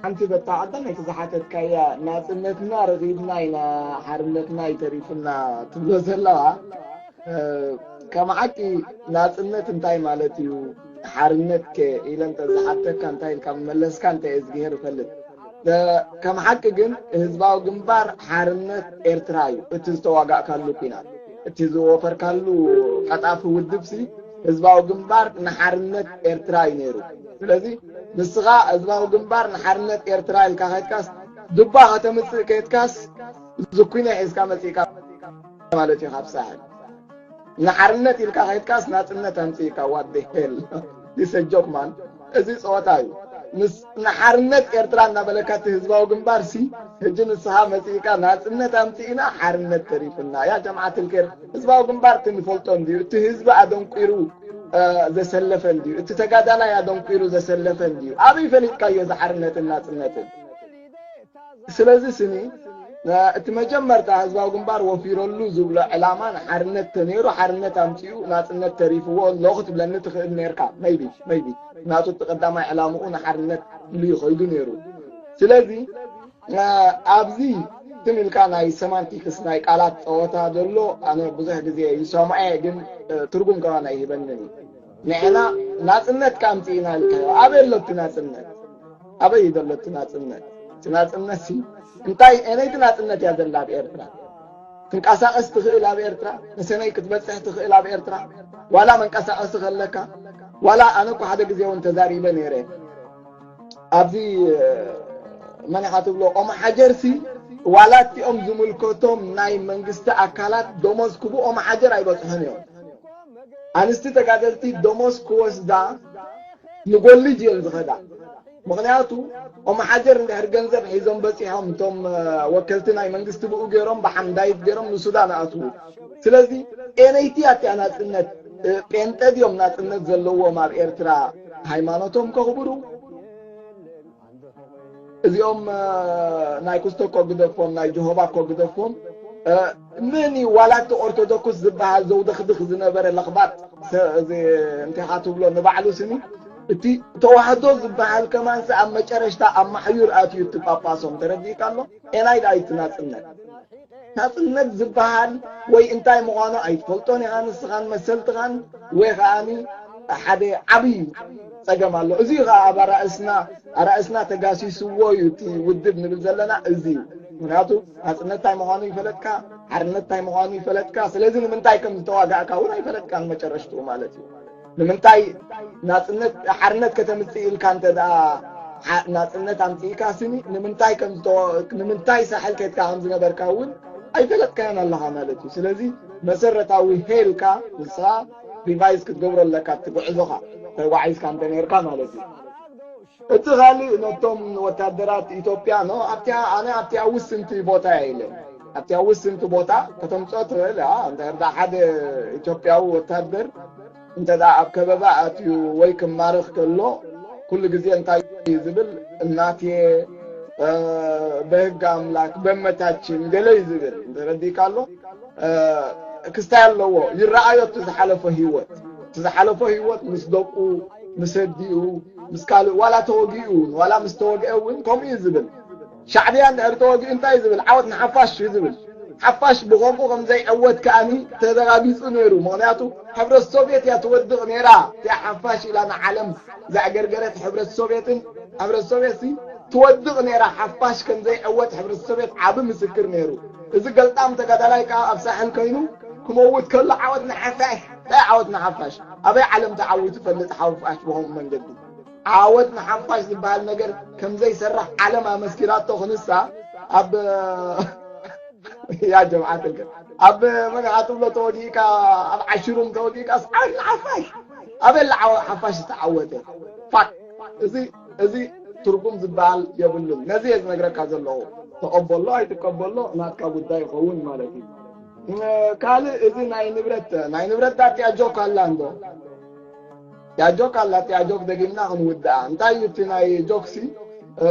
ሓንቲ በታ ቀዳመይቲ ዝሓተትካያ፣ ናጽነትና ረኺብና ኢና፣ ሓርነትና ይተሪፍና ትብሎ ዘለዋ፣ እ፣ ከም ሓቂ ናጽነት እንታይ ማለት እዩ? ሓርነት ከ ኢለ እንተ ዝሓተካ እንታይ ኢልካ ምመለስካ እንተ እዝግሄር እፈልጥ። እ፣ ከም ሓቂ ግን ህዝባዊ ግንባር ሓርነት ኤርትራ እዩ። እቲ ዝተዋጋእካሉ ኲናት፣ እቲ ዝወፈርካሉ ቀጣፊ ውድብሲ ህዝባዊ ግንባር ንሓርነት ኤርትራ እዩ ነይሩ። ስለዚ ንስኻ ህዝባዊ ግንባር ንሓርነት ኤርትራ ኢልካ ከድካስ፣ ዱባ ከተምጽእ ከድካስ፣ ዝኩነ ሒዝካ መጺእካ ማለት እዩ ካብ ሳሕል። ንሓርነት ኢልካ ከድካስ ናጽነት ኣምጽእካ። What the hell? This a joke, man. እዚ ጸወታ እዩ። ምስ ንሓርነት ኤርትራ እናበለካ እቲ ህዝባዊ ግንባር ሲ፣ ሕጂ ንስኻ መጺእካ ናጽነት ኣምጺእና ሓርነት ተሪፍና። ያ ጀምዓት ልኬር፣ ህዝባዊ ግንባር እቲ ንፈልጦ እንድዩ፣ እቲ ህዝቢ ኣደንቂሩ፣ እ፣ ዘሰለፈ እንድዩ፣ እቲ ተጋዳላይ ኣደንቂሩ ዘሰለፈ እንድዩ። ኣበይ ፈሊጥካዮ እዚ ሓርነትን ናጽነትን? ስለዚ ስኒ፣ እ፣ እቲ መጀመርታ ህዝባዊ ግንባር ወፊረሉ ዝብሎ ዕላማ ንሓርነት ተነይሩ፣ ሓርነት ኣምጺኡ ናጽነት ተሪፍዎ ኣሎ ክትብለኒ ትኽእል ነርካ። Maybe, maybe። ናቱ እቲ ቀዳማይ ዕላምኡ ንሓርነት ኢሉ ይኸይዱ ነይሩ። ስለዚ፣ እ፣ ኣብዚ ትም ኢልካ ናይ ሰማንቲክስ፣ ናይ ቃላት ጸወታ ዘሎ፣ ኣነ ብዙሕ ግዜ ይሰምዖ እየ፣ ግን፣ እ፣ ትርጉም ከማን ኣይህበንን እዩ። ንሕና ናጽነት ከ ኣምጺእና ኢልካዮ። ኣበይ ኣሎ እቲ ናጽነት? ኣበይ እዩ ዘሎ እቲ ናጽነት? እቲ ናጽነት ሲ እንታይ፣ ኣየነይቲ ናጽነት እያ ዘላ ኣብ ኤርትራ? ትንቀሳቐስ ትኽእል ኣብ ኤርትራ? ንሰነይ ክትበጽሕ ትኽእል ኣብ ኤርትራ? ዋላ መንቀሳቐሲ ከለካ? ዋላ ኣነ እኮ ሓደ ግዜ እውን ተዛሪበ ነይረ። ኣብዚ፣ እ፣ መን ኢኻ ትብሎ? ኦም ሓጀርሲ ዋላ እቲኦም ዝምልከቶም ናይ መንግስቲ ኣካላት ደሞዝ ክቡ ኦም ሓጀር ኣይበጽሑን እዮም። ኣንስቲ ተጋደልቲ ደሞዝ ክወስዳ ንጎልጅ እየን ዝኸዳ። ምኽንያቱ ኦም ሓጀር እንድሕር ገንዘብ ሒዞም በጺሖም፣ እቶም፣ እ፣ ወከልቲ ናይ መንግስቲ ብኡ ገይሮም፣ ብሓምዳይት ገይሮም ንሱዳን ኣእትዉ። ስለዚ ኤነይቲ ኣትያ ናጽነት፣ እ፣ ጴንጠ ድዮም ናጽነት ዘለዎም ኣብ ኤርትራ ሃይማኖቶም ከኽብሩ? እዚኦም፣ እ፣ ናይ ኩስቶ እኮ ግደፎም፣ ናይ ጀሆባ እኮ ግደፎም። እ፣ ምን እዩ ዋላ እቲ ኦርቶዶክስ ዝበሃል ዘውደኽድኽ ዝነበረ ለኽባጥ፣ ሰ-፣ እዚ እንቲኻ ትብሎ ንባዕሉ ስኒ፣ እቲ ተዋህዶ ዝበሃል ከማንስ ኣብ መጨረሽታ ኣብ ማሕዩር ኣትዩ እቲ ጳጳሶም። ተረዲእካ ኣሎ? ኤናይ ደኣ እዩ እቲ ናጽነት? ናጽነት ዝበሃል ወይ እንታይ ምዃኑ ኣይትፈልጦን ኢኻ ንስኻን መሰልትኻን፣ ወይ ከኣኒ ሓደ ዓብዪ ጸገም ኣሎ። እዚ እዩ ከኣ ኣብ ኣራእስና፣ ኣራእስና ተጋሲስዎ እዩ እቲ ውድብ ንብል ዘለና እዚ እዩ። ምኽንያቱ ናጽነት እንታይ ምዃኑ ይፈለጥካ፣ ሓርነት እንታይ ምዃኑ ይፈለጥካ። ስለዚ ንምንታይ ከም ዝተዋጋእካ እውን ኣይፈለጥካን መጨረሽትኡ ማለት እዩ። ንምንታይ ናጽነት፣ ሓርነት ከተምጽእ ኢልካ እንተ ደኣ ሓ-፣ ናጽነት ኣምጺእካ ስኒ ንምንታይ ከም ዝተ-፣ ንምንታይ ሳሕል ከድካ ከም ዝነበርካ እውን ኣይፈለጥካዮን ኣለኻ ማለት እዩ። ስለዚ መሰረታዊ ሄልካ ንስኻ ሪቫይዝ ክትገብሮ ኣለካ፣ እቲ ጉዕዞኻ ተጓዒዝካ እንተ ነርካ ማለት እዩ። እቲ ካልእ ነቶም ወታደራት ኢትዮጵያ ኖ፣ ኣብቲኣ፣ ኣነ ኣብቲኣ ውስንቲ ቦታ እየ ኢለ። ኣብቲኣ ውስንቲ ቦታ ከተምጽኦ ትኽእል፣ ኣ፣ እንተ ደኣ ሓደ ኢትዮጵያዊ ወታደር እንተ ደኣ ኣብ ከበባ ኣትዩ ወይ ክማረኽ ከሎ፣ ኩሉ ግዜ እንታይ እዩ ዝብል? እናቴ፣ እ፣ በህግ ኣምላክ፣ በመታችን ገለ እዩ ዝብል። ተረዲእካ ኣሎ? እ፣ ክስታይ ኣለዎ። ይረኣዮ እቲ ዝሓለፎ ህይወት። እቲ ዝሓለፎ ህይወት ምስ ደቁ፣ ምስ ኣዲኡ፣ ምስ ካልእ፣ ዋላ ተወጊኡ፣ ዋላ ምስ ተወግአ እውን ከምኡ እዩ ዝብል። ሻዕብያ እንድሕር ተወጊኡ እንታይ እዩ ዝብል? ዓወት ንሓፋሽ እዩ ዝብል። ሓፋሽ ብኸምኡ ከም ዘይዕወት ከኣኒ ተረጋጊጹ ነይሩ። ምኽንያቱ ሕብረት ሶቭየት እያ ትወድቕ ነይራ። እቲኣ ሓፋሽ ኢላ ንዓለም ዘዕገርገረት ሕብረት ሶቭየትን፣ ሕብረት ሶቭየት ሲ ትወድቕ ነይራ። ሓፋሽ ከም ዘይዕወት ሕብረት ሶቭየት ዓቢ ምስክር ነይሩ። እዚ ገልጣም ተጋዳላይ ከኣ ኣብ ሳሕል ኮይኑ ክመውት ከሎ ዓወት ንሓፋሽ። እንታይ ዓወት ንሓፋሽ? ኣበይ ዓለም ተዓዊቱ ፈልጥ ሓፋሽ ብኸምኡ መንገዲ? ዓወት ንሓፋሽ ዝበሃል ነገር ከም ዘይሰርሕ ዓለም ኣመስኪራቶ ክንሳ ኣብ ያ ጀምዓት ልከ ኣብ መግሓ ትብሎ ተወጊእካ፣ ኣብ ዓሽሩም ተወጊእካ፣ ዓወት ንሓፋሽ። ኣበይ ዓወ-፣ ሓፋሽ ዝተዓወተ? ፋክ። እዚ፣ እዚ ትርጉም ዝበሃል የብሉን። ነዚ እየ ዝነግረካ ዘለኹ። ተቐበሎ ኣይትቀበሎ ናትካ ጉዳይ ይኸውን ማለት እዩ። እ፣ ካልእ እዚ ናይ ንብረት፣ ናይ ንብረት ዳርቲያ ጆክ ኣላ እንዶ። ያ ጆክ ኣላ፣ እቲኣ ጆክ ደጊምና ክንውድኣ። እንታይ እዩ እቲ ናይ ጆክሲ? እ፣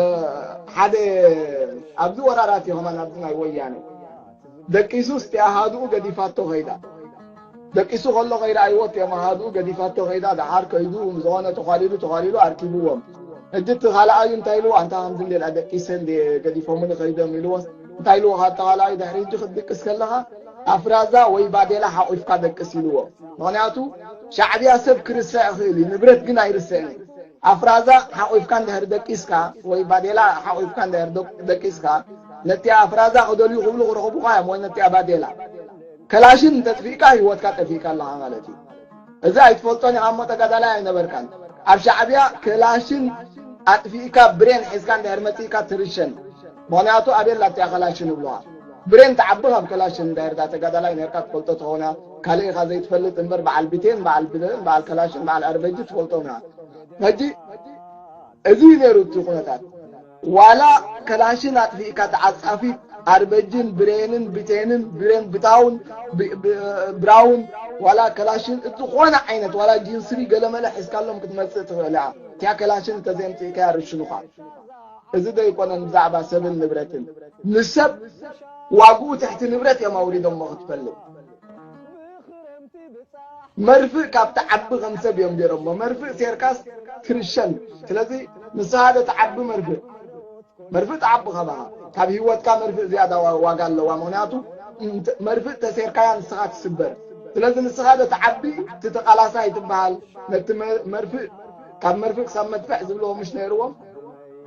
ሓደ ኣብዚ ወራራት እዩ ከማን ኣብዚ ናይ ወያነ። ደቂሱስ እቲ ኣሃዱኡ ገዲፋቶ ኸይዳ። ደቂሱ ከሎ ከይረኣይዎ እቲኦም ኣሃዱኡ ገዲፋቶ ኸይዳ። ደሓር ከይዱ ዝኾነ ተዃሊሉ፣ ተዃሊሉ ኣርኪብዎም። ሕጂ እቲ ካልኣዩ እንታይ ኢልዎ? ኣንታ ከምዚ እንደ ደቂሰ እንደ ገዲፎምኒ ከይዶም ኢልዎስ እንታይ ኢልዎ? ካብቲ ካልኣዩ ድሕሪ ሕጂ ክትድቅስ ከለኻ ኣፍራዛ ወይ ባዴላ ሓቑፍካ ደቅስ ኢልዎ። ምኽንያቱ ሻዕብያ ሰብ ክርስዕ ይኽእል እዩ፣ ንብረት ግን ኣይርስዕን እዩ። ኣፍራዛ ሓቑፍካ እንድሕር ደቂስካ ወይ ባዴላ ሓቑፍካ እንድሕር ደቅ- ደቂስካ ነቲ ኣፍራዛ ክደልዩ ክብሉ ክረኽቡኻ እዮም ወይ ነቲ ባዴላ። ከላሽን እንተጥፊእካ ህይወትካ ጠፊእካ ኣለኻ ማለት እዩ። እዚ ኣይትፈልጦን ኢኻ እሞ ተጋዳላይ ኣይነበርካን። ኣብ ሻዕብያ ከላሽን ኣጥፊእካ ብሬን ሒዝካ እንድሕር መጺእካ ትርሸን። ምኽንያቱ ኣበይ ኣላ እቲኣ ከላሽን ይብሉኻ። ብሬን ትዓቢ ካብ ከላሽን እንድሕር ዳ ተጋዳላይ ነርካ ትፈልጦ ተኾና ካልእ ኢኻ ዘይትፈልጥ እምበር በዓል ብቴን በዓል ብደን በዓል ከላሽን በዓል ኣርበጂ ትፈልጦም ኢኻ። ሕጂ እዚ እዩ ነይሩ እቲ ኩነታት። ዋላ ከላሽን ኣጥፊእካ ተዓጻፊት ኣርበጅን ብሬንን ብቴንን ብሬን ብታውን ብ- ብ- ብራውን ዋላ ከላሽን ዝኾነ ዓይነት ዋላ ጂንስሪ ገለመለ ሒዝካሎም ክትመጽእ ትኽእል እያ። እቲያ ከላሽን እንተዘየምጽእካያ ርሽኑኻ። እዚ ዶ ኣይኮነን ብዛዕባ ሰብን ንብረትን? ንሰብ ዋግኡ ትሕቲ ንብረት እዮም ኣውሪዶሞ ክትፈልጥ። መርፍእ ካብ ትዓቢ ከም ሰብ እዮም ገይሮሞ። መርፍእ ሴርካስ ትርሸን። ስለዚ ንስኻ ዶ ትዓቢ መርፍእ? መርፍእ ትዓቢ ካባኻ። ካብ ህይወትካ መርፍእ ዝያዳ ዋ- ዋጋ ኣለዋ። ምኽንያቱ እንተ- መርፍእ ተሴርካያ ንስኻ ትስበር። ስለዚ ንስኻ ዶ ትዓቢ እቲ ተቓላሳይ ትበሃል። ነቲ መ- መርፍእ ካብ መርፍእ ክሳብ መድፍዕ ዝብልዎ ምሽ ነይርዎም።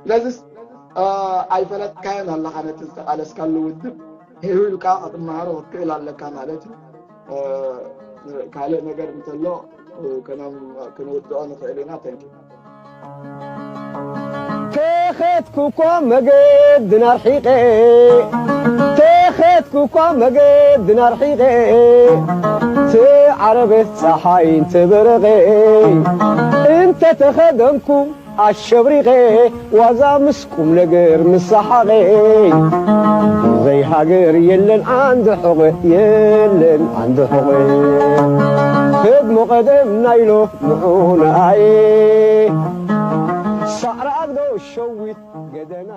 ስለዚስ ኣይፈለጥካዮን ኣለኻ ነቲ ዝተቓለስካሉ ውድብ። ሄሁ ኢልካ ክትመሃሮ ክትክእል ኣለካ ማለት እዩ። ካልእ ነገር እንተሎ ከነም ክንውድኦ ንኽእል ኢና። ተንኪ ከኸትኩ እኳ መገድን ኣርሒቐ ተኸትኩ እኳ መገድን ኣርሒቐ ትዓረበት ፀሓይ እንትበረቐ እንተተኸደምኩ ኣሸብሪቐ ዋዛ ምስ ቁም ነገር ምሳሓቐ ዘይ ሃገር የለን ዓንዲ ሕቐ የለን ዓንዲ ሕቐ ህድሞ ቀደም ናይሎ ምዑናየ ሳዕራ ኣግዶ ሸዊት ገደና